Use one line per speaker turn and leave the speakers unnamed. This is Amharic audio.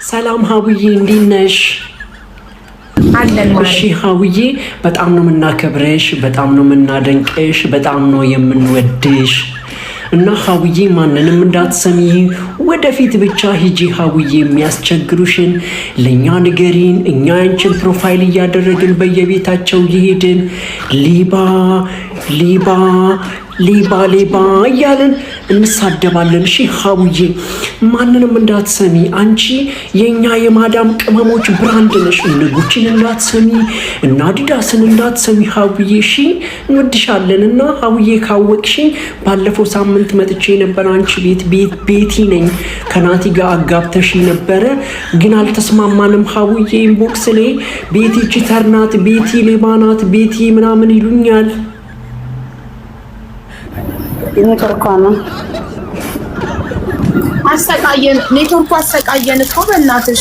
ሰላም ሀቡዬ፣ እንዴት ነሽ?
አለን።
እሺ ሀውዬ፣ በጣም ነው የምናከብርሽ፣ በጣም ነው የምናደንቅሽ፣ በጣም ነው የምንወድሽ እና ሀውዬ ማንንም እንዳትሰሚ ወደፊት ብቻ ሂጂ። ሀውዬ የሚያስቸግሩሽን ለእኛ ንገሪን። እኛ ያንቺን profile እያደረግን በየቤታቸው እየሄድን ሌባ ሌባ ሌባ ሌባ እያልን እንሳደባለን። እሺ ሀውዬ ማንንም እንዳትሰሚ። አንቺ የእኛ የማዳም ቅመሞች brand ነሽ። እነ ጉቺን እንዳትሰሚ እና አዲዳስን እንዳትሰሚ ሀውዬ። እሺ እንወድሻለን። እና ሀውዬ ካወቅሽኝ ባለፈው ሳምንት መጥቼ ነበር አንቺ ቤት፣ ቤቲ ነኝ። ከናቲ ጋር አጋብተሽ ነበረ፣ ግን አልተስማማንም። ሀውዬ inbox ላይ ቤቲ cheater ናት፣ ቤቲ ሌባ ናት፣ ቤቲ ምናምን ይሉኛል።
ኔትወርኳ ነው።
አሰቃየን፣ ኔትወርኩ አሰቃየን እኮ በእናትሽ።